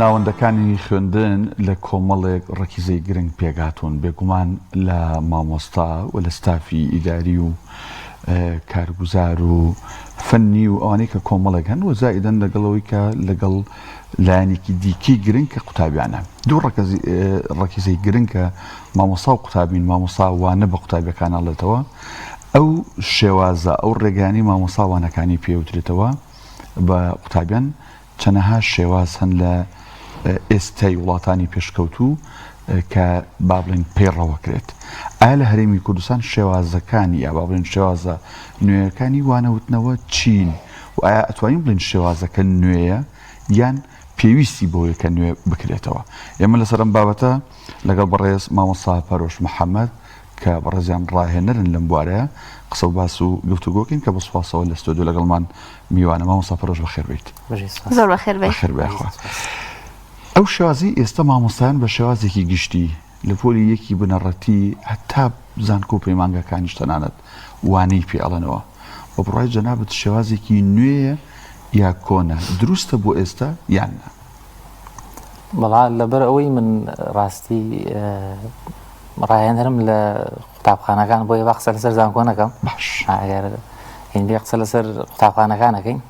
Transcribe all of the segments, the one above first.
ناوەندەکانی خوێندن لە کۆمەڵێک ڕەکیزەی گرنگ پێکهاتوون، بێگومان لە مامۆستا و لە ستافی ئیداری و کارگوزار و فەنی و ئەوانەی کە کۆمەڵێک هەن و زائیدەن لەگەڵ ئەوەی کە لەگەڵ لایەنێکی دیکەی گرنگ کە قوتابیانە. دوو ڕەکیزەی گرنگ کە مامۆستا و قوتابین، مامۆستا وانە بە قوتابیەکان ئەڵێتەوە، ئەو شێوازە، ئەو ڕێگایانەی مامۆستا وانەکانی پێوترێتەوە بە قوتابیان چەنەها شێواز هەن لە ئێستای وڵاتانی پێشکەوتوو کە با بڵێین پەیڕەوەکرێت. ئایا لە هەرێمی کوردستان شێوازەکانی یا با بڵێین شێوازە نوێیەکانی وانەوتنەوە چین و ئایا ئەتوانین بڵێین شێوازەکە نوێیە یان پێویستی بەوەیە کە نوێ بکرێتەوە؟ ئێمە لەسەر ئەم بابەتە لەگەڵ بەڕێز مامۆستا پەرۆش محەمەد کە بەڕێزیان ڕاهێنەرن لەم بوارەیە قسە و باس و گفتوگۆکەین کە بە سوپاسەوە لە ستۆدیۆ لەگەڵمان میوانە. مامۆستا پەرۆش بەخێر بێیت. زۆر بەخێر بێی. بەخێر بێ خوا. ئەو شێوازی ئێستا مامۆستایان بە شێوازێکی گشتی لە پۆلی یەکی بنەڕەتی هەتا زانکۆ و پەیمانگاکانیش تەنانەت وانەی پێ ئەڵێنەوە بە بڕوای جەنابت شێوازێکی نوێیە یا کۆنە دروستە بۆ ئێستا یان نا؟ بەڵا لەبەر ئەوەی من ڕاستی ڕاهێنەرم لە قوتابخانەکان بۆیە با قسە لەسەر زانکۆ نەکەم باش ئەگەر هین بێ قسە لەسەر قوتابخانەکان ئەکەین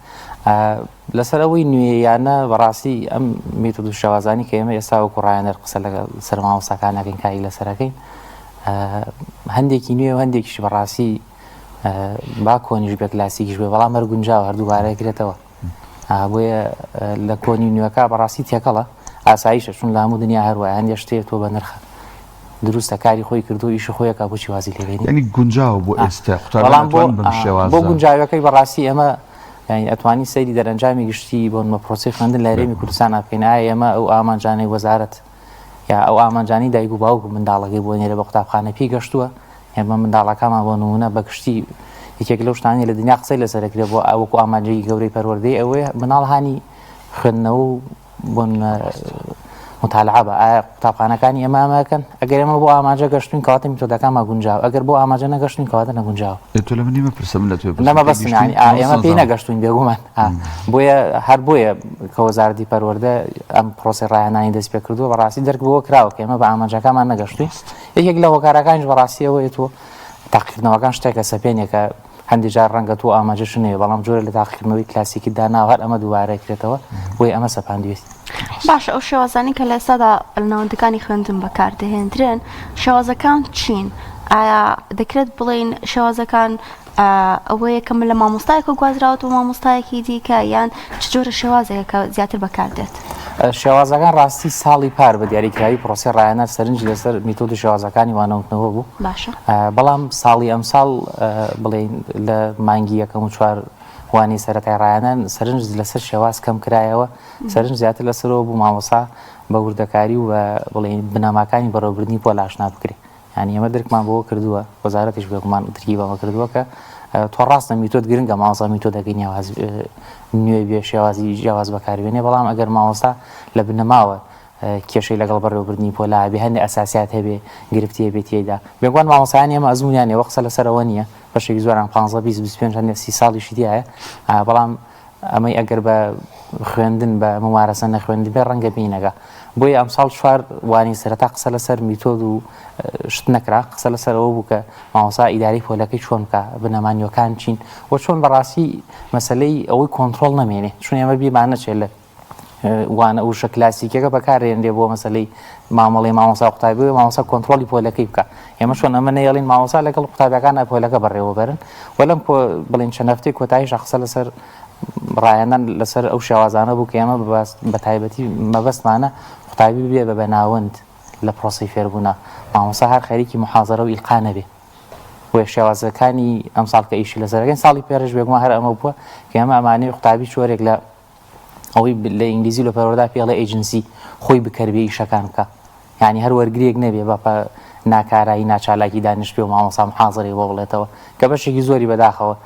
لەسەر ئەوەی نوێیانە بەڕاستی ئەم میتۆد و شێوازانی کە ئێمە ئێستا وەکو ڕاهێنەر قسە لەگەڵ سەر مامۆستاکان ئەکەین کاری لەسەرەکەین هەندێکی نوێ و هەندێکیش بەڕاستی با کۆنیش بێ کلاسیکیش بێ بەڵام هەر گونجاوە هەر دووبارە کرێتەوە بۆیە لە کۆنی نوێکە بەڕاستی تێکەڵە ئاساییشە چون لە هەموو دنیا هەر وایە هەندێک شتێ تۆ بە نرخە دروستە کاری خۆی کردو ئیشی خۆیەکە بۆچی وازی لێبێنی یعنی گونجاوە بۆ ئێستا قوتابیان بەڵام بۆ بەم شێوازە بۆ گونجاوەکەی بەڕاستی ئێمە یعنی ئەتوانی سەیری دەرەنجامی گشتی بۆ نمە پرۆسەی خوێندن لە هەرێمی کوردستان بکەین ئایا ئێمە ئەو ئامانجانەی وەزارەت یا ئەو ئامانجانەی دایک و باوک منداڵەکەی بۆ نێرە بە قوتابخانە پێی گەشتووە ئێمە منداڵەکانمان بۆ نموونە بە گشتی یەکێک لەو شتانەی لە دنیا قسەی لەسەر دەکرێت بۆ وەکو ئامانجێکی گەورەی پەروەردەی ئەوەیە مناڵ هانی خوێندنەوە و بۆ مطالعە بە ئایا قوتابخانەکانی ئێمە ئەمەکەن ئەگەر ئێمە بۆ ئامانجە گەشتوین کەواتە میتۆدەکانمان گونجاو ئەگەر بۆ ئامانجە نەگەشتوین کەواتە نەگونجاو تۆ لە منی مەپرسە من لە تۆ نەمە بەس ئێمە پێی نەگەشتوین بێگومان بۆیە هەر بۆیە کە وەزارەتی پەروەردە ئەم پرۆسەی ڕاهێنانی دەست پێ کردووە بەڕاستی دەرک بەوە کراوە کە ئێمە بە ئامانجەکانمان نەگەشتوین یەکێک لە هۆکارەکانیش بەڕاستی ئەوەیە تۆ تاقیکردنەوەکان شتێکە سەپێنێکە هەندێک جار ڕەنگە تۆ ئامانجەش نەوێ بەڵام جۆرە لە تاقیکردنەوەی کلاسیکی داناوە هەر ئەمە دووبارە کرێتەوە بۆیە ئەمە سەپاندوێتی. باشە ئەو شێوازانەی کە لە ئێستادا لە ناوەندەکانی خوێندن بەکاردەهێندرێن شێوازەکان چین؟ ئایا دەکرێت بڵێین شێوازەکان ئەوەیە کە من لە مامۆستایەکەوە گوازراوەتەوە مامۆستایەکی دیکە یان چ جۆرە شێوازێکە کە زیاتر بەکاردێت؟ شێوازەکان ڕاستی ساڵی پار بە دیاریکراوی پرۆسەی ڕایەنەر سەرنجی لەسەر میتۆد و شێوازەکانی وانەوتنەوە بوو باشە بەڵام ساڵی ئەمساڵ بڵێین لە مانگی یەکەم و چوار وانەی سەرەتای ڕایەنان سەرنج لەسەر شێواز کەم کرایەوە سەرنج زیاتر لەسەرەوە بوو مامۆسا بە وردەکاری و بە بڵێین بنەماکانی بەڕێوەبردنی پۆل ئاشنا بکرێ یانی ئێمە درکمان بەوە کردووە، وەزارەتیش بێگومان درکی بەمە کردووە کە تۆ ڕاستە میتۆد گرنگە مامۆستا میتۆدەکەی نێواز نوێ بێ شێوازی جیاواز بەکاربێنێ بەڵام ئەگەر مامۆستا لە بنەماوە کێشەی لەگەڵ بەڕێوەبردنی پۆلا هەبێ هەندێ ئەساسیات هەبێ گرفتی هەبێ تێیدا بێگومان مامۆستایانی ئێمە ئەزموونیان نییە وە قسە لەسەر ئەوە نییە بەشێکی زۆران 15 20 25 هەندێ 30 ساڵیشی تیایە بەڵام ئەمەی ئەگەر بە خوێندن بە ممارەسە نەخوێندبێ ڕەنگە پێی نەگا. بۆیە ئەمساڵ چوار وانەی سەرەتا قسە لەسەر میتۆد و شت نەکرا، قسە لەسەر ئەوە بوو کە مامۆستا ئیدارەی پۆلەکەی چۆن بکا، بنەما نوێکان چین و چۆن بەڕاستی مەسەلەی ئەوەی کۆنترۆڵ نەمێنێ، چون ئێمە بیرمان نەچێت لە وانە وشە کلاسیکیەکە بەکارێنرێ بۆ مەسەلەی مامەڵەی مامۆستا قوتابی بۆیە مامۆستا کۆنترۆڵی پۆلەکەی بکا. ئێمە چۆن ئەمە نەیەڵین مامۆستا لەگەڵ قوتابیەکانە پۆلەکە بەڕێوەبەرن و لەم بڵێن چەند هەفتەی کۆتاییشا قسە لەسەر ڕاهێنان لەسەر ئەو شێوازانە بوو کە ئێمە بە تایبەتی مەبەستمانە قوتابی ببێ بە بەناوەند لە پرۆسەی فێربوونا مامۆستا هەر خەریکی محازەرە و ئیلقا نەبێ بۆیە شێوازەکانی ئەمساڵ کە ئیشی لەسەرەکەین ساڵی پێرش بێگومان هەر ئەمە بووە کە ئێمە ئەمانەی قوتابی چۆرێک لە ئەوەی لە ئینگلیزی لە پەروەردە پێڵێ ئەیجنسی خۆی بکەر بێ ئیشەکان بکە یانی هەر وەرگرێک نەبێ بە پە ناکارایی ناچالاکی دانیشتبێ و مامۆستا محازەرەی بۆ بڵێتەوە کە بەشێکی زۆری بەداخەوە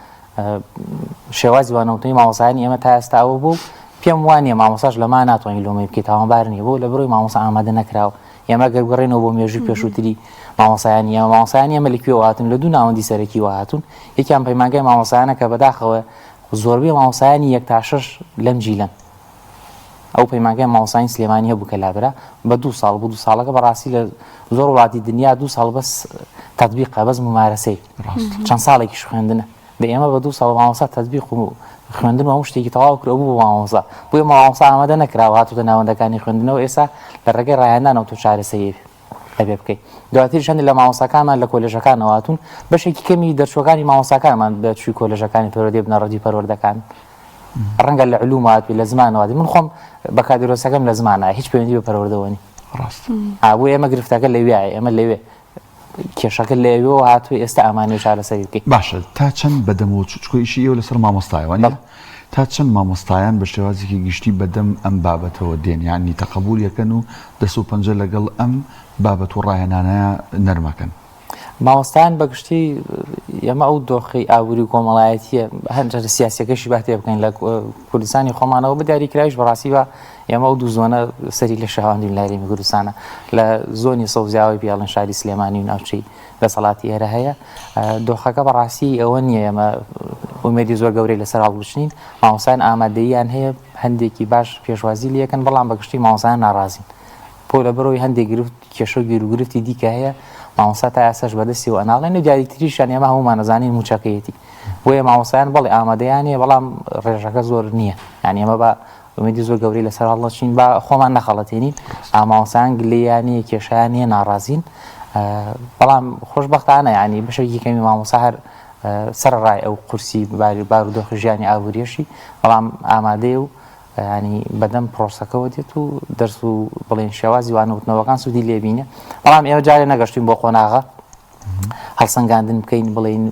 شێوازی وانەوتنەوەی مامۆستایانی ئێمە تا ئێستا ئەوە بوو پێم وا نییە مامۆستاش لەما ناتوانین لۆمەی بکەیت تاوانبار نییە بۆ لە بڕۆی مامۆستا ئامادە نەکراوە ئێمە گەر بگەڕێینەوە بۆ مێژووی پێشووتری مامۆستایانی ئێمە مامۆستایانی ئێمە لە کوێوە هاتوون لە دوو ناوەندی سەرەکیوە هاتوون یەکیان پەیمانگای مامۆستایانە کە بەداخەوە زۆربەی مامۆستایانی یەک تا شەش لەم جیلەن. ئەو پەیمانگای مامۆستایانی سلێمانی هەبوو کە لابرا بە دوو ساڵ بوو دوو ساڵەکە بەڕاستی لە زۆر وڵاتی دنیا دوو ساڵ بەس تەتبیقە بەس ممارەسەی چەند ساڵێکیش خوێندنە دە ئێمە بە دوو ساڵ مامۆستا تەتبیق و خوێندن و هەموو شتێکی تەواو کرد بوو بە مامۆستا بۆیە مامۆستا ئامادە نەکراوە هاتووتە ناوەندەکانی خوێندنەوە ئێستا لە ڕێگەی ڕاهێنانەوە تۆ چارەسەری ئەبێ بکەی دواتریش هەندێک لە مامۆستاکانمان لە کۆلێژەکانەوە هاتوون بەشێکی کەمی دەرچووەکانی مامۆستاکانمان بە چووی کۆلێژەکانی پەروەردەی بنەڕەتی پەروەردەکان ڕەنگە لە علوم هاتبێ لە زمانەوە هاتبێ من خۆم بەکالۆریۆسەکەم لە زمانە هیچ پەیوەندی بە پەروەردەوە نی ڕاست بۆ ئێمە گرفتەکە لەویایە ئێمە لەوێ کێشەکە لەوێوە هاتوو ئێستا ئامانێ چارەسەری بکەین باشە تا چەند بەدەمەوە چکۆ ئیشی ئێوە لەسەر مامۆستایەوە نیە؟ تا چەند مامۆستایان بە شێوازێکی گشتی بەدەم ئەم بابەتەوە دێن یانی تەقەبولی ئەکەن و دەست و پەنجە لەگەڵ ئەم بابەت و ڕاهێنانە نەرمەکەن؟ مامۆستایان بە گشتی ئێمە ئەو دۆخی ئابووری و کۆمەڵایەتیە هەنجەرە سیاسیەکەشی با تێ بکەین لە کوردستانی خۆمانەوە بە دیاریکراویش بەڕاستی بە ئێمە ئەو دوو زۆنە سەری لە شاواندین لە هەرێمی کوردستانە لە زۆنی سەوزیاوی پێڵێن شاری سلێمانی و ناوچەی دەسەڵاتی ئێرە هەیە دۆخەکە بەڕاستی ئەوە نییە ئێمە ئومێدی زۆر گەورەی لەسەر هەڵبچنین مامۆستایان ئامادەییان هەیە هەندێکی باش پێشوازی لەکەن بەڵام بەگشتی مامۆستایان ناڕازین بۆ لەبەرەوەی هەندێک گرفت کێشە و گیروگرفتی دیکە هەیە مامۆستا تا ئێستاش بەدەستیەوە ئەناڵێن و دیاریتریشیان ئێمە هەموومان ئەزانین مووچەکەیەتی بۆیە مامۆستایان بەڵێ ئامادەیان هەیە بەڵام ڕێژەکە زۆر نییە یعنی ئێمە بە ئومێدی زۆر گەورەی لەسەر هەڵنەچین با خۆمان نەخەڵەتێنین مامۆستایان گلەییان نییە کێشەیان نییە ناڕازین بەڵام خۆشبەختانە یعنی بەشێکی کەمی مامۆستا هەر سەرەڕای ئەو قورسی بارودۆخی ژیانی ئابووریەشی بەڵام ئامادەیە و یانی بەدەم پرۆسەکەوە دێت و دەرس و بڵێن شێوازی وانەوتنەوەکان سوودی لێبینێ بەڵام ئێمە جارێ نەگەشتین بۆ قۆناغە هەڵسەنگاندن بکەین بڵێین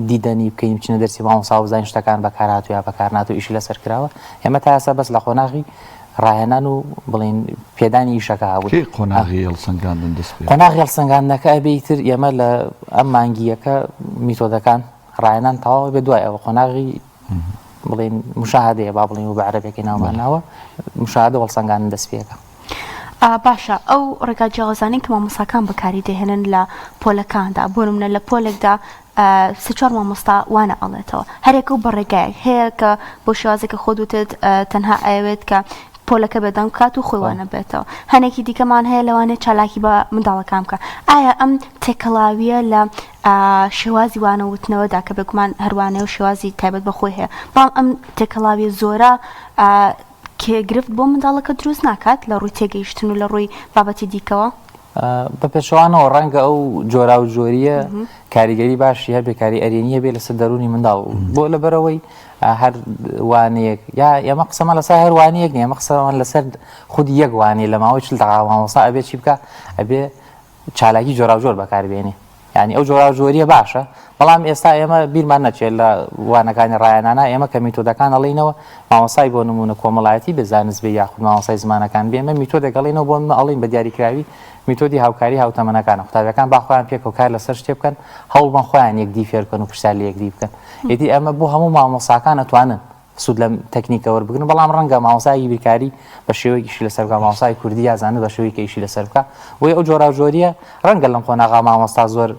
دیدەنی بکەین بچینە دەرسی مامۆستا و بزانین شتەکان بەکارهاتوو یا بەکارناتوو ئیشی لەسەر کراوە ئێمە تا ئێستا بەس لە قۆناغی ڕاهێنان و بڵێین پێدانی ئیشەکە هەبوو کەی قۆناغی هەڵسەنگاندن دەست پێ قۆناغی هەڵسەنگاندنەکە ئەبێ ئیتر ئێمە لە ئەم مانگییەکە میتۆدەکان ڕاهێنان تەواو بێ دوای ئەوە قۆناغی بڵێین مشاهدەیە با بڵێین و بە عەرەبیەکەی ناومان ناوە مشاهدە هەڵسەنگاندن دەست پێکە. باشە ئەو ڕێگا جیاوازانەی کە مامۆستاکان بەکاری دەهێنن لە پۆلەکاندا بۆ نمونە لە پۆلێکدا سێ چوار مامۆستا وانە ئەڵێتەوە هەرێکە و بە ڕێگایەک هەیە کە بۆ شێوازێکە خۆت وتت تەنها ئەیەوێت کە پۆلەکە بێدەنگ بکات و خۆی وانە بێتەوە هەنێکی دیکەمان هەیە لەوانەیە چالاکی بە منداڵەکان بکە ئایا ئەم تێکەڵاویە لە شێوازی وانە وتنەوەدا کە بێگومان هەروانەیە و شێوازی تایبەت بە خۆی هەیە بەڵام ئەم تێکەڵاویە زۆرە کێ گرفت بۆ منداڵەکە دروست ناکات لە ڕووی تێگەیشتن و لە ڕووی بابەتی دیکەوە؟ بە پێچەوانەوە ڕەنگە ئەو جۆراوجۆرییە کاریگەری باشی هەبێ کاری ئەرێنی هەبێ لەسەر دەروونی منداڵ بۆ لەبەرەوەی هەر وانەیەک یا ئێمە قسەمان لەسەر هەر وانەیەک نیە ئێمە قسەمان لەسەر خودی یەک وانەیە لە ماوەی 40 دەقیقە مامۆستا ئەبێ چی بکا ئەبێ چالاکی جۆراوجۆر بەکاربێنێ یانی ئەو جۆراوجۆریە باشە بەڵام ئێستا ئێمە بیرمان نەچێت لە وانەکانی ڕایەنانا ئێمە کە میتۆدەکان ئەڵینەوە مامۆسای بۆ نمونە کۆمەڵایەتی بێ زانست بێ یاخود مامۆسای زمانەکان بێ ئێمە میتۆدێک ئەڵینەوە بۆ نمونە ئەڵین بە دیاریکراوی میتۆدی هاوکاری هاوتەمەنەکانە قوتابیەکان با خۆیان پێکەوە کار لەسەر شتێ بکەن هەوڵبەن خۆیان یەکدی فێر بکەن و پرسیار لە یەکدی بکەن ئیدی ئەمە بۆ هەموو مامۆساکان ئەتوانن سوود لەم تەکنیکە وەربگرن، بەڵام ڕەنگە مامۆستایەکی بیرکاری بە شێوەیەک ئیشی لەسەر بکا، مامۆستای کوردی یا زانست بە شێوەیەک ئیشی لەسەر بکا، بۆیە ئەو جۆراوجۆرییە ڕەنگە لەم قۆناغا مامۆستا زۆر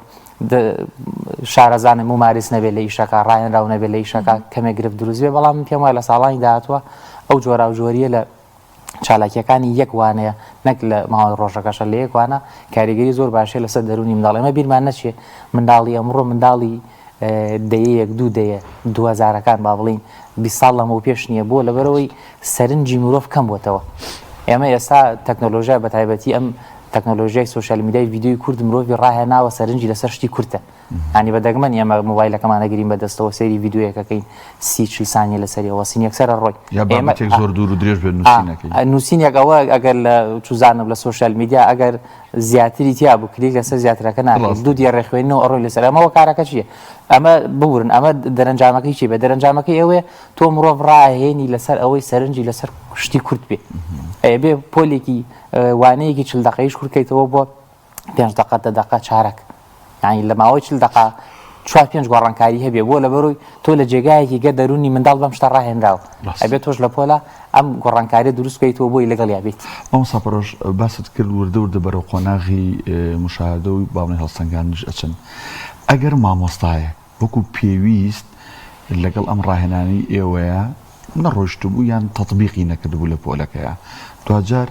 شارەزا نەبێ، موماریس نەبێ لە ئیشەکە، ڕاهێنراو نەبێ لە ئیشەکە، کەمێک گرفت دروست بێ، بەڵام من پێم وایە لە ساڵانی داهاتووە ئەو جۆراوجۆرییە لە چالاکییەکانی یەک وانەیە نەک لە ماوەی ڕۆژەکەشە لە یەک وانە کاریگەری زۆر باشی لەسەر دەروونی منداڵ ئێمە بیرمان نەچێ منداڵی ئەمڕۆ منداڵی دەیەیەک دوو دەیە دووهەزارەکان با بڵێین 20 ساڵ لەمەو پێش نییە بۆ لەبەرەوەی سەرنجی مرۆڤ کەم بۆتەوە ئێمە ئێستا تەکنۆلۆژیا بە تایبەتی ئەم تەکنۆلۆژیای سۆشیال میدیای ڤیدیۆی کورت مرۆڤی ڕاهێناوە سەرنجی لەسەر شتی کورتە یانی بە دەگمەن ئێمە مۆبایلەکەمان ئەگرین بە دەستەوە سەیری ڤیدیۆیەک ئەکەین سی چل سانیە لەسەری ئەوەسین یەکسەر ئەڕۆین یا ئێمە بابەتێک زۆر دوور و درێژ بێت نووسینەکەی نووسینێک ئەوە ئەگەر لە چوزانم لە سۆشیال میدیا ئەگەر زیاتری تیا بوو کلیک لەسەر زیاترەکە ناکەین ڕاستە دوو دێڕێ خوێنەوە ئەڕۆین لەسەر ئەمەوە کارەکە چییە ئەمە ببورن ئەمە دەرەنجامەکەی چی بێ دەرەنجامەکەی ئەوەیە تۆ مرۆڤ ڕاهێنی لەسەر ئەوەی سەرنجی لەسەر شتی کورت بێ ئەیە بێ پۆلێکی وانەیەکی چل دەقەیش کورت کەیتەوە بۆ پێنج دەقە دە دەقە چارەک یانی لە ماوەی چل دەقە چوار پێنج گۆڕانکاری هەبێ بۆ لەبەرۆی تۆ لە جێگایەکی گە دەروونی منداڵ بەم شتە ڕاهێنراوە ئەبێ تۆش لە پۆلا ئەم گۆڕانکاریە دروست بکەیتەوە بۆی لەگەڵیا بیت. مامۆستا پەرۆش باست کرد وردە وردە بەرەو قۆناغی مشاهدە و با بڵێین هەڵسەنگاندنیش ئەچن ئەگەر مامۆستایەک وەکو پێویست لەگەڵ ئەم ڕاهێنانەی ئێوەیە. نەڕۆیشتبوو یان تەتبیقی نەکردبوو لە پۆلەکەیا دواجار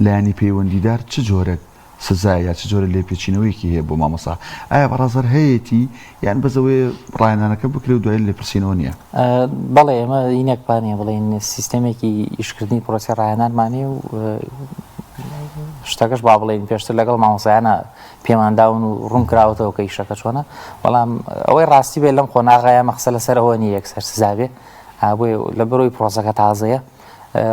لایەنی پەیوەندیدار چ جۆرەک سزایە یا چ جۆرە لێپێچینەوەیەکی هەیە بۆ مامۆستا؟ ئایا بەڕاست هەر هەیەتی یان بەس ئەوەیە ڕاهێنانەکە بکرێ و دوایی لێپرسینەوە نییە؟ بەڵێ ئێمە هینێکمان هەیە بڵێین سیستەمێکی ئیشکردنی پرۆسەی ڕاهێنانمان هەیە و شتەکەش با بڵێین پێشتر لەگەڵ مامۆستایانە پێمان داون و ڕوون کراوەتەوە کە ئیشەکە چۆنە بەڵام ئەوەی ڕاستی بێت لەم قۆناغە ئێمە قسە لەسەر ئەوە نییە یەکسەر سزا بێ بۆیە لە بەرۆی پرۆسەکە تازەیە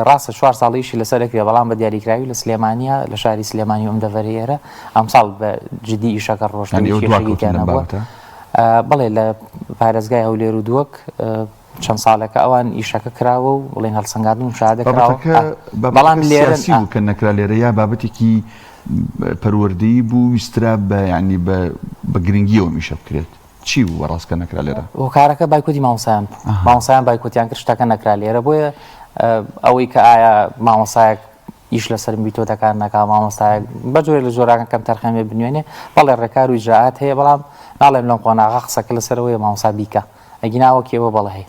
ڕاستە چوار ساڵ ئیشی لەسەر ئەکرێ بەڵام بە دیاریکراوی لە سلێمانیا لە شاری سلێمانی و ئەم دەڤەرەی ئێرە ئەمساڵ بە جدی ئیشەکە ڕۆشت یانی و ئێوە کێشەیەکی دواکەوتن تیا لەم نەبووە بابەتە؟ بەڵێ لە پارێزگای هەولێر و دهۆک چەند ساڵێکە ئەوان ئیشەکە کراوە و بڵێن هەڵسەنگاندن و مشاهدە کراوە بابەتەکە بەڵام بابەتەکە لێرە سیاسی بوو کە نەکرا لێرە یا بابەتێکی پەروەردەیی بوو ویسترا بە یانی بە بە گرنگیەوە ئەم ئیشە بکرێت؟ چی بوو بەڕاست کە نەکرا لێرە؟ هۆکارەکە بایکۆتی مامۆستایان بوو. مامۆستایان بایکۆتیان کرد شتەکە نەکرا لێرە بۆیە ئەوەی کە ئایا مامۆستایەک ئیش لەسەر میتۆدەکان نەکا مامۆستایەک بە جۆرێک لە جۆراکان کەم تەرخەمێ بنوێنێ بەڵێ ڕێکار و ئیجرائات هەیە بەڵام ناڵێم لەم قۆناغە قسەکە لەسەرەوەیە مامۆستا بیکا ئەگینا وەک ئێوە بەڵێ هەیە.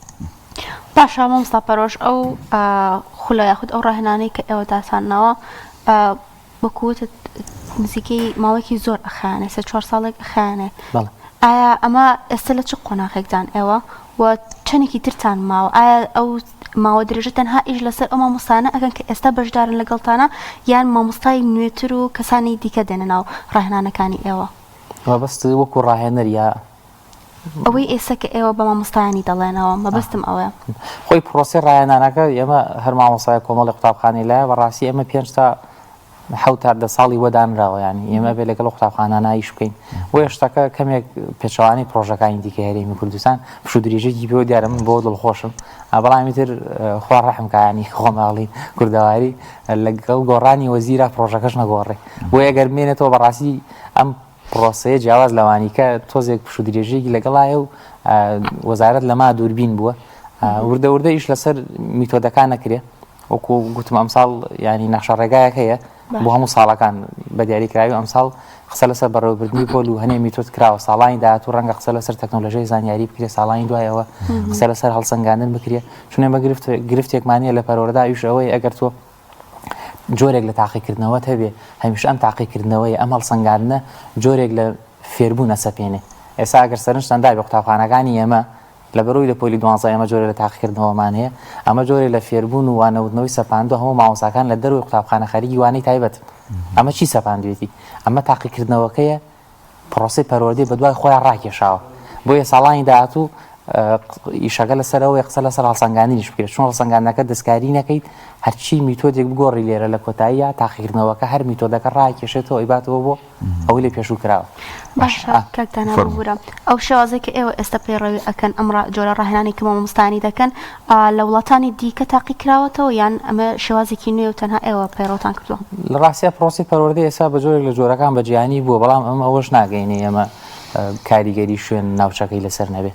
باشە مامۆستا پەرۆش ئەو خولە یاخود ئەو ڕاهێنانەی کە ئێوە داتانناوە وەکو وتت نزیکەی ماوەیەکی زۆر ئەخایەنێ سێ چوار ساڵێک ئەخایەنێ بەڵێ. ئایا ئەمە ئێستا لە چ قۆناغێکدان ئێوە و چەندێکی ترتان ماوە ئایا ئەو ماوە درێژە تەنها ئیش لەسەر ئەو مامۆستانە ئەکەن کە ئێستا بەشدارن لەگەڵتانە یان مامۆستای نوێتر و کەسانی دیکە دێنە ناو ڕاهێنانەکانی ئێوە؟ مەبەست وەکو ڕاهێنەر یا ئەوەی ئێستا کە ئێوە بە مامۆستایانی دەڵێنەوە مەبەستم ئەوەیە. خۆی پرۆسەی ڕاهێنانەکە ئێمە هەر مامۆستایەک کۆمەڵی قوتابخانەی لایە بەڕاستی ئێمە پێنج تا حەوت تا دە ساڵی بۆ دانراوە یانی ئێمە بێ لەگەڵ قوتابخانانە ئیش بکەین بۆیە شتەکە کەمێک پێچەوانەی پرۆژەکانی دیکە هەرێمی کوردستان پشوو درێژێکی پێوە دیارە من بۆ دڵخۆشم بەڵام ئیتر خوا ڕەحم کا یانی خۆماڵی کوردەواری لەگەڵ گۆڕانی وەزیرا پرۆژەکەش نەگۆڕێ بۆیە گەر بمێنێتەوە بەڕاستی ئەم پرۆسەیە جیاواز لەوانیکە تۆزێک پشوودرێژیەکی لەگەڵایە و وەزارەت لەما دووربین بووە وردە وردە ئیش لەسەر میتۆدەکان نەکرێ وەکو گوتم ئەمساڵ ینی نەخشە ڕێگایەک هەیە بۆ هەموو ساڵەکان بە دیاریکراوی ئەمساڵ قسە لەسەر بەڕێوەبردنی پۆل و هەنێ میتۆد کراوە ساڵانی داهاتوو ڕەنگە قسە لەسەر تەکنۆلۆژیای زانیاری بکرێ ساڵانی دوایەوە قسە لەسەر هەڵسەنگاندن بکرێ چونێ بە گرفت گرفتێکمانە لە پەروەردە ئەویش ئەوەیە ئەگەر تۆ جۆرێک لە تاقیکردنەوەت هەبێ هەمیشە ئەم تاقیکردنەوەی ئەم هەڵسەنگاندنە جۆرێک لە فێربوون ئەسەپێنێ ئێستا ئەگەر سەرنجتان دابێ قوتابخانەکانی ئێمە لەبەرەوەی لە پۆلی دوانزە ئێمە جۆرێ لە تاقیکردنەوەمان هەیە ئەمە جۆرێ لە فێربوون و وانەوتنەوەی سەپاندوە هەموو مامۆستاکان لە دەرەوەی قوتابخانە خەریکی وانەی تایبەتن ئەمە چی سەپاندوێتی ئەمە تاقیکردنەوەکەیە پرۆسەی پەروەردەی بەدوای خۆیان ڕاکێشاوە بۆیە ساڵانی داهاتوو ئیشەکە لەسەرەوەی قسە لەسەر هەڵسەنگاندنیش بکرێت چون هەڵسەنگاندنەکە دەستکاری نەکەیت هەرچی میتۆدێک بگۆڕی لێرە لە کۆتاییە تاقیکردنەوەکە هەر میتۆدەکە ڕاکێشێتەوە ئەیباتەوە بۆ ئەوەی لە پێشوو کراوە. باشە کاک دانا ببورە ئەو شێوازەی کە ئێوە ئێستا پەیڕەوی ئەکەن ئەم جۆرە ڕاهێنانی کە مامۆستایانی دەکەن لە وڵاتانی دیکە تاقی کراوەتەوە یان ئەمە شێوازێکی نوێ و تەنها ئێوە پەیڕەوتان کردووە؟ لە ڕاستیا پرۆسەی پەروەردە ئێستا بە جۆرێک لە جۆرەکان بە جیهانی بووە بەڵام ئەمە ئەوەش ناگەینێ ئێمە کاریگەری شوێن ناوچەکەی لەسەر نەبێ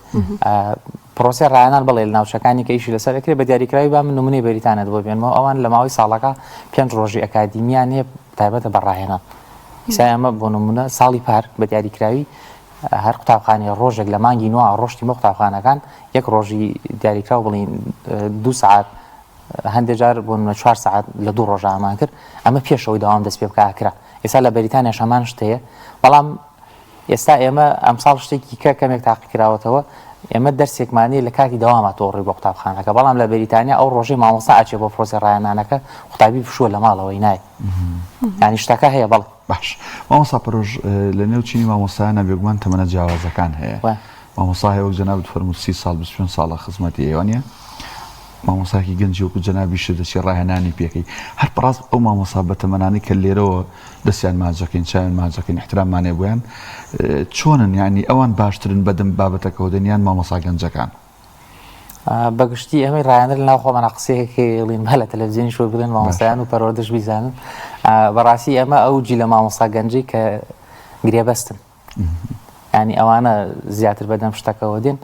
پرۆسەی ڕاهێنان بەڵێ لە ناوچەکانی کە ئیشی لەسەر ئەکرێ بە دیاریکراوی با من نمونەی بەریتانیات بۆ بێنمەوە ئەوان لە ماوەی ساڵەکە پێنج ڕۆژی ئەکادیمیان هەیە تایبەتە بە ڕاهێنان ئیسا ئێمە بۆ نمونە ساڵی پار بە دیاریکراوی هەر قوتابخانەیە ڕۆژێک لە مانگی نوە ڕۆشتی بۆ قوتابخانەکان یەک ڕۆژی دیاریکراو بڵین دوو سعات هەندێک جار بۆ نمونە چوار سعات لە دوو ڕۆژە ئامان کرد ئەمە پێشەوەی داوام دەست پێ بکە کرا ئێستا لە بەریتانیاش هەمان شت هەیە بەڵام ئێستا ئێمە ئەمساڵ شتێکی کە کەمێک تاقیکراوەتەوە ئێمە دەرسێکمان نیە لە کاتی دەواما تۆ ڕووی بۆ قوتابخانەکە بەڵام لە بەریتانیا ئەو ڕۆژەی مامۆستا ئەچێ بۆ پرۆسەی ڕاهێنانەکە قوتابی پشووە لە ماڵەوەی نایە یانی شتەکە هەیە بەڵێ. باش مامۆستا پەرۆش لە نێو چینی مامۆستایانە بێگومان تەمەنە جیاوازەکان هەیە مامۆستا هەیە وەک جەنابت فەرمووت 30 ساڵ 25 ساڵە خزمەتی ئێوە نیە مامۆستایەکی گەنجی وەکو جەنابیشت دەچی ڕاهێنانی پێکەی هەر بەڕاست ئەو مامۆستا بەتەمەنانەی کە لێرەوە دەستیان ماچەکەین چاویان ماچەکەین احتراممان هەیە بۆیان چۆنن یعنی ئەوان باشترن بەدەم بابەتەکەەوە دێن یان مامۆستا گەنجەکان؟ بەگشتی ئێمەی ڕایانەر لەناو خۆمانە قسەیەک هەیە با لە تەلەڤزیۆنیش وەک بڵێن مامۆستایان و پەروەردەش بیزانن بەڕاستی ئێمە ئەو جیلە مامۆستا گەنجەی کە گرێبەستن ینی ئەوانە زیاتر بەدەم شتەکەەوە دێن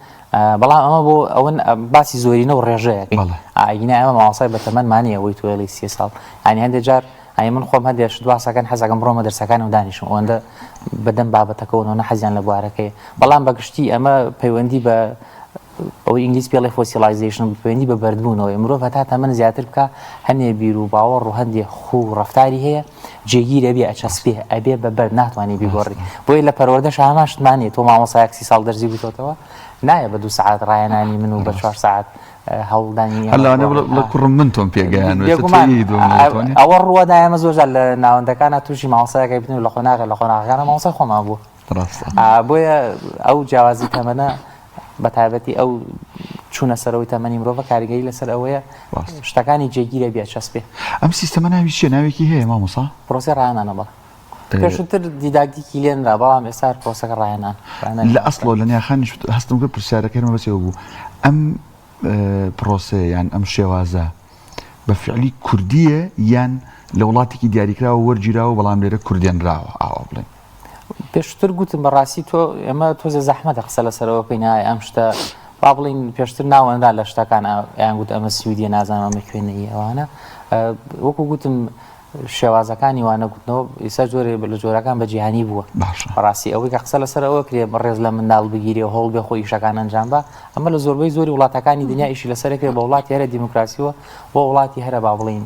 بەڵام ئەمە بۆ ئەوەن باسی زۆرینە و ڕێژەیەک ئاگینا ئەمە مامۆستای بەتەمەنمانە ئەوەی توێڵی سی ساڵ ینی هەندێک جار ئەی من خۆم هەندێک شت باسەکەن حەزەکەم بڕۆمە دەرسەکانم دانیشم ئەوەندە بەدەم بابەتەکەەوە نە حەزیان لە بوارەکەی بەڵام بەگشتی ئەمە پەیوەندی بە ئەوەی ئینگلیز پێڵێ fossilization پەیوەندی بە بەردبوونەوەی مرۆڤ هەتا تەمەن زیاتر بکە هەندێ بیر و باوەڕ و هەندێ خوو و ڕەفتاری هەیە جێگیر ئەبێ ئەچەسپێ ئەبێ بە بەرد ناتوانانی بیگۆڕی بۆیە لە پەروەردەش هەمان شتمان نیە تۆ مامۆستایەک 30 ساڵ دەرزی گوتۆتەوە نایە بە دوو سەعات ڕایەنانی من و بە چوار سەعات هەوڵدانی ئێمە هەر لەوانەیە بگۆڕێ. بڵێ کوڕم من تۆم پێگەیان بێگومان ئەوە ڕووەدا ئێمە زۆر جار لە ناوەندەکانە تووشی مامۆستایەکە بین و لە قۆناغە لە قۆناغەکانە مامۆستای خۆمان بوو ڕاستە. بۆیە ئەو جیاوازی تەمەنە بە تایبەتی ئەو چوونە سەرەوەی تەمەنی مرۆڤە کاریگەری لەسەر ئەوەیە شتەکانی جێگیرە بێ چەسپێ. ئەم سیستەمە ناوی چییە؟ ناوێکی هەیە مامۆستا؟ پرۆسەی ڕاهێنانە بەڵێ. پێشووتر دیداکتیکی لێنرا بەڵام ئێستا هەر پرۆسەکە ڕاهێنان. لە ئەسڵەوە لە نیاخانیش هەستم کرد پرسیارەکەی هەر مەبەستی ئەوە بوو ئەم پرۆسەیە یان ئەم شێوازە بە فعلی کوردییە یان لە وڵاتێکی دیاریکراوە وەرگیراوە بەڵام لێرە کوردێنراوە ئاوا بڵێین؟ پێشتر گوتم بەڕاستی تۆ ئێمە تۆزێ زەحمەتە قسە لەسەرەوە بکەین ئایا ئەم شتە با بڵین پێشتر ناوەنرا لە شتەکان ئەیان گوت ئەمە سویدیە نازانم ئەمە کوێنەیە ئەوانە وەکو گوتم شێوازەکانی وانە گوتنەوە ئیسا جۆرێ لە جۆرەکان بە جیهانی بووە باشە بەڕاستی ئەوەی کە قسە لەسەر ئەوە کرێ ڕێز لە منداڵ بگیرێ هەوڵ بێ خۆی ئیشەکان ئەنجام بە ئەمە لە زۆربەی زۆری وڵاتەکانی دنیا ئیشی لەسەر کرێ بە وڵاتی هەرە دیموکراسیەوە بۆ وڵاتی هەرە با بڵین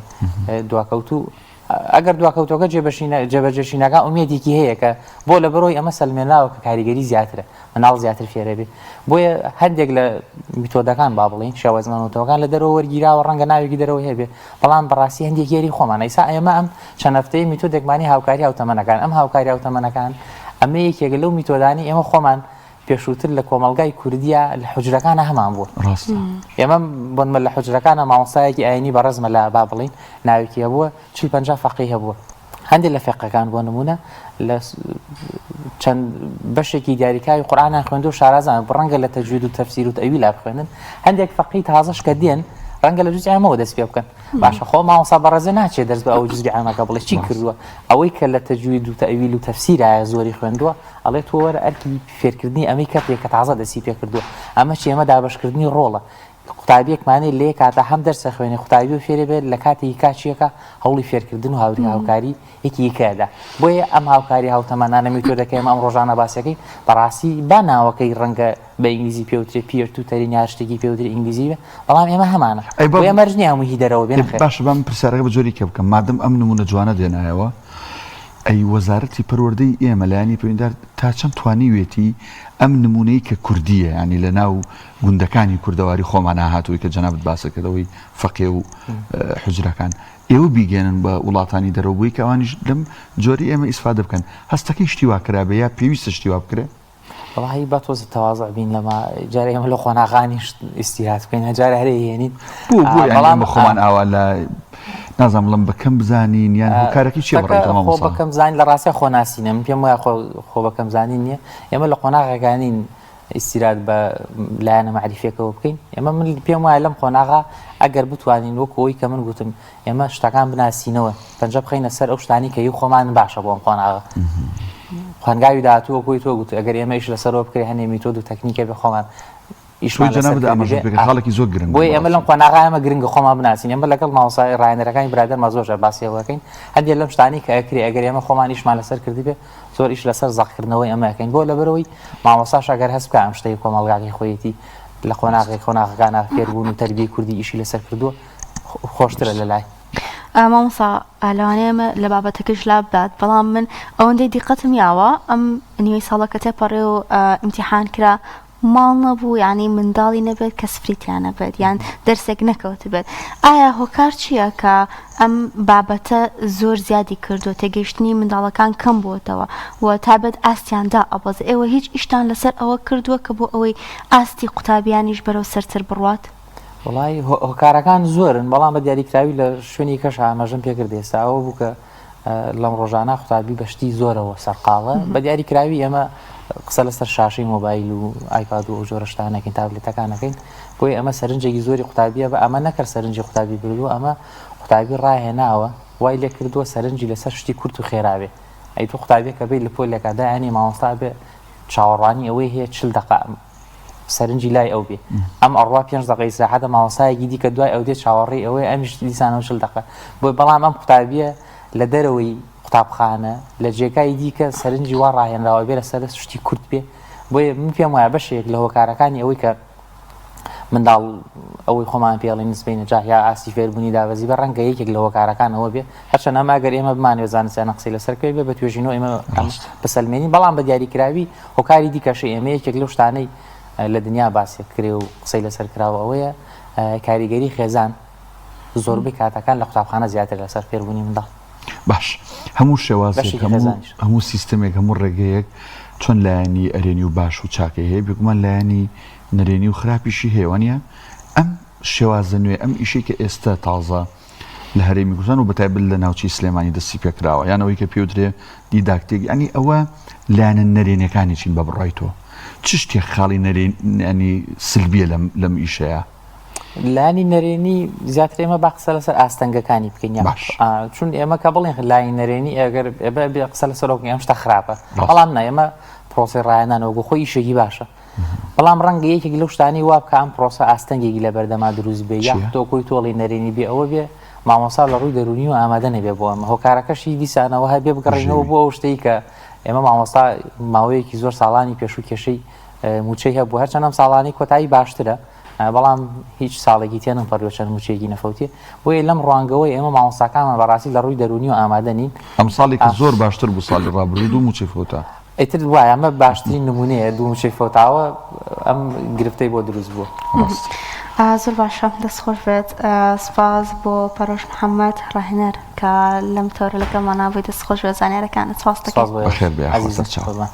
دواکەوتوو ئەگەر دواکەوتوەکە جێبەجێشی نەکا ئومێدێکی هەیە کە بۆ لەبەرەوەی ئەمە سەلمێنراوە کە کاریگەری زیاترە مناڵ زیاتر فێرە بێ بۆیە هەندێک لە میتۆدەکان با بڵین شێوازمانەوەکان لە دەرەوە وەرگیراوە ڕەنگە ناوێکی دەرەوە هەبێ بەڵام بەڕاستی هەندێک یاری خۆمان ئیسا ئێمە ئەم چەند هەفتەیە میتۆدێکمانی هاوکاری هاوتەمەنەکان ئەم هاوکاری هاوتەمەنەکان ئەمە یەکێکە لەو میتۆدانی ئێمە خۆمان پێشووتر لە کۆمەڵگای کوردیا لە حوجرەکانە هەمان بووە. ڕاستە. ئێمە بۆنمە لە حوجرەکانە مامۆستایەکی ئاینی بەڕێز مەلا با بڵێین ناوێکی هەبووە 40 50 فەقێی هەبووە. هەندێک لە فێقەکان بۆ نموونە لە چەند بەشێکی دیاریکراوی قورئانیان خوێندووە شارازان ڕەنگە لە تەجوید و تەفسیر و تەئویلا بخوێنن هەندێک فەقێی تازەش کە دێن ڕەنگە لە جوزی عامەوە دەست پێ بکەن باشە خۆ مامۆستا بەڕێزە ناچێت دەست بە ئەو جوزی عامەکە بڵێ چی کردووە ئەوەی کە لە تەجوید و تەئویل و تەفسیرایە زۆری خوێندووە ئەڵێ تۆ وەرە ئەرکی فێرکردنی ئەمەی کەپێ کە تازە دەستی پێکردووە ئەمە چی ئەمە دابەشکردنی ڕۆڵە قوتابیەکمانەی لێ کاتە هەم دەرسە خوێنێ قوتابی و فێرێ بێت لە کاتێکی کاچیەکە هەوڵی فێرکردن و هاوری هاوکاری یەکی یکەدا بۆیە ئەم هاوکاری هاوتەمەنانە میتۆدەکە ئێمە ئەم ڕۆژانە باسەکەی بەڕاستی با ناوەکەی ڕەنگە بە ئینگلیزی پێوترێ peer tutoring یا شتێکی پێوترێ ئینگلیزی بێ بەڵام ئێمە هەمانە ئەی بۆیە مەرج نییە هەموو هی دەرەوە بێ نەخێر باشە با من پرسیارەکە بە جۆری کە بکەم مادەم ئەم نمونە جوانە دێنایەوە ئەی وەزارەتی پەروەردەی ئێمە لایەنی پەیوەندیدار تا چەند توانیوێتی ئەم نموونەی کە کوردییە یانی لە ناو گوندەکانی کوردەواری خۆمانا هاتووی کە جەنابت باست کرد ئەوەی فەقێ و حوجرەکان ئێوە بیگەێنن بە وڵاتانی دەرەوە بۆی کە ئەوانیش لەم جۆری ئێمە ئیسفادە بکەن هەستەکەی شتی وا کرابێ یا پێویستە شتی وا بکرێ؟ وەڵاهی با تۆزێ تەوازع بین لەمە جارێ ئێمە لە قۆناغانیش ئیستیرات بکەین جارێ هەرێ هێنین بۆ بۆ یانی بەڵام ئێمە خۆمان ئاوا لە نازانم بڵێم بە کەم بزانین یان هۆکارەکەی چییە شتەکە بەڕای تۆ خۆ مامۆستا؟ بە کەم زانین لە ڕاستیا خۆناسینە من پێم وایە خۆ خۆ بە کەم زانین نییە ئێمە لە قۆناغێکانین ئیستیراد بە لایەنە مەعریفیەکەوە بکەین ئێمە من پێم وایە لەم قۆناغا ئەگەر بتوانین وەکو ئەوەی کە من گوتم ئێمە شتەکان بناسینەوە پەنجە بخەینە سەر ئەو شتانی کە هی خۆمان باشە بۆ ئەم قۆناغە هەنگاوی داهاتوو وەکو ئەوەی تۆ گوتت ئەگەر ئێمە ئیش لەسەرەوە بکرێ هەنێ میتۆد و تەکنیکە بێ خۆمان ئیشمان تۆی لەسەر جەنابت ئاماژەت کردبێ پێ کرد خاڵێکی زۆر گرنگ بوو بۆیە ئێمە لەم بەڕاستی. قۆناغە ئێمە گرنگە خۆمان بناسین ئێمە لەگەڵ مامۆستا ڕاهێنەرەکانی برادەرمان زۆر جار باسی ئەوە ئەکەین هەندێک لەم شتانەی کە ئەکرێ ئەگەر ئێمە خۆمان ئیشمان لەسەر کردبێ زۆر ئیش لەسەر زەقکردنەوەی ئەمە ئەکەین بۆ لەبەرەوەی مامۆستاش ئەگەر هەست بکا ئەم شتەی کۆمەڵگاکەی خۆیەتی لە قۆناغێک قۆناغەکانا فێربوون و تەربیەی کوردی ئیشی لەسەر کردووە خۆشترە لەلای. مامۆستا لەوانەیە ئەمە لە بابەتەکەش لا بدات بەڵام من ئەوەندەی دیقەتم یاوە ئەم نیوەی ساڵە کە تێپەڕێ و ئیمتیحان کرا ماڵ نەبوو یانی منداڵی نەبێت کە سفری تیا نەبێت یان دەرسێک نەکەوتبێت ئایا هۆکار چییە کە ئەم بابەتە زۆر زیادی کردو تێگەیشتنی منداڵەکان کەم بووەتەوە و تابێت ئاستیان دائەبەزێ ئێوە هیچ ئیشتان لەسەر ئەوە کردووە کە بۆ ئەوەی ئاستی قوتابیانیش بەرەو سەرتر بڕوات؟ وەڵایی هۆکارەکان زۆرن بەڵام بە دیاریکراوی لە شوێنی کەش ئاماژەم پێکرد ئێستا ئەوە بوو کە لەم ڕۆژانە قوتابی بە شتی زۆرەوە سەرقاڵە بە دیاریکراوی ئێمە قسە لەسەر شاشەی مۆبایل و ئایپاد و ئەو جۆرە شتانەکەین تابلێتەکانەکەین بۆیە ئەمە سەرنجێکی زۆری قوتابیە بە ئەمە نەکرد سەرنجی قوتابی بردووە ئەمە قوتابی ڕاهێناوە وای لێ کردووە سەرنجی لەسەر شتی کورت و خێرا بێ ئەی تۆ قوتابیەکە بێ لە پۆلێکا دایانی مامۆستا بێ چاوەڕوانی ئەوەی هەیە 40 دقە سەرنجی لای ئەو بێ ئەم ئەڕوا پێنج دەقە ئیسراحەتە مامۆستایەکی دیکە دوای ئەو دێ چاوەڕێی ئەوەیە ئەمیش دیسانەوە 40 دەقە بۆی بەڵام ئەم قوتابیە لە دەرەوەی قوتابخانە لە جێگای دیکە سەرنجی وا ڕاهێنراوە بێ لەسەر شتی کورت بێ بۆیە من پێم وایە بەشێک لە هۆکارەکانی ئەوەی کە منداڵ ئەوەی خۆمان پێڵی نسبەی نەجاح یا ئاستی فێربوونی دابەزی بە ڕەنگە یەکێک لە هۆکارەکانەوە بێ هەرچەند ئەمە ئەگەر ئێمە بمانەوێت زانستیانە قسەی لەسەر بکەین بێ بە توێژینەوە ئێمە بسەلمێنین بەڵام بە دیاریکراوی هۆکاری دیکەشی ئێمە یەکێک لەو شتانەی لە دنیا باسی کرێ و قسەی لەسەر کراوە ئەوەیە کاریگەری خێزان زۆربەی کاتەکان لە قوتابخانە زیاتر لەسەر فێربوونی منداڵ. باش هەموو شێوازێک هەموو سیستمێک هەموو ڕێگەیەک چۆن لایەنی ئەرێنی و باش و چاکەی هەیە بێگومان لایەنی نەرێنی و خراپیشی هەیە وانە ئەم شێوازە نوێ ئەم ئیشەی کە ئێستا تازە لە هەرێمی کوردستان و بەتایبەت لە ناوچەی سلێمانی دەستی پێکراوە یان ئەوەی کە پێوترێ دیداکتێک ینی ئەوە لایەنە نەرێنەکانی چین بە بڕای تۆ چ شتێک خاڵی نەرێنی سلبیە لەم لەم ئیشەیە؟ لانی نەرێنی زیاتر ئێمە با قسە لەسەر ئاستەنگەکانی بکەین چون ئێمە کە بڵێن لای نەرێنی ئەگەر قسە لەسەر ئەم شتە خراپە بەڵام نا ئێمە پرۆسی ڕایەنانەوە بۆ خۆی ئیشێکی باشە بەڵام ڕەنگە یەکێک لەو شتانەی وا بکا ئەم پرۆسە ئاستەنگێکی لە بەردەما دروست بێ یاخود تۆ کۆی تۆڵی نەرێنی بێ ئەوە بێ مامۆستا لە ڕووی دەروونی و ئامادە نەبێ بۆ ئەمە هۆکارەکەشی دیسانەوە هەر بێ بگەڕێینەوە بۆ ئەو شتەی کە ئێمە مامۆستا ماوەیەکی زۆر ساڵانی پێشوو کێشەی مووچەی هەبوو هەرچەند ئەم ساڵانی کۆتایی باشترە بەڵام هیچ ساڵێکی تێ نەپەڕیوە چەند مووچەیەکی نەفەوتێ بۆیە لەم ڕوانگەوەی ئێمە مامۆستاکانمان بەڕاستی لە ڕووی دەروونی و ئامادە نین ئەم ساڵی کە زۆر باشتر بوو ساڵی ڕابردوو دوو مووچەی فەوتا. ئیتر وایە ئەمە باشترین نمونەیە دوو مووچەی فەوتاوە ئەم گرفتەی بۆ دروست بووە. زۆر باشە دەست خۆش بێت سپاس بۆ پەرۆش محەممەد ڕاهێنەر کە لەم تەوەرە لەگەڵمانا بووی دەست خۆش بێت زانیارەکانت سپاس دەکەین. بەخێر بێی ئاخۆ سەرچاو.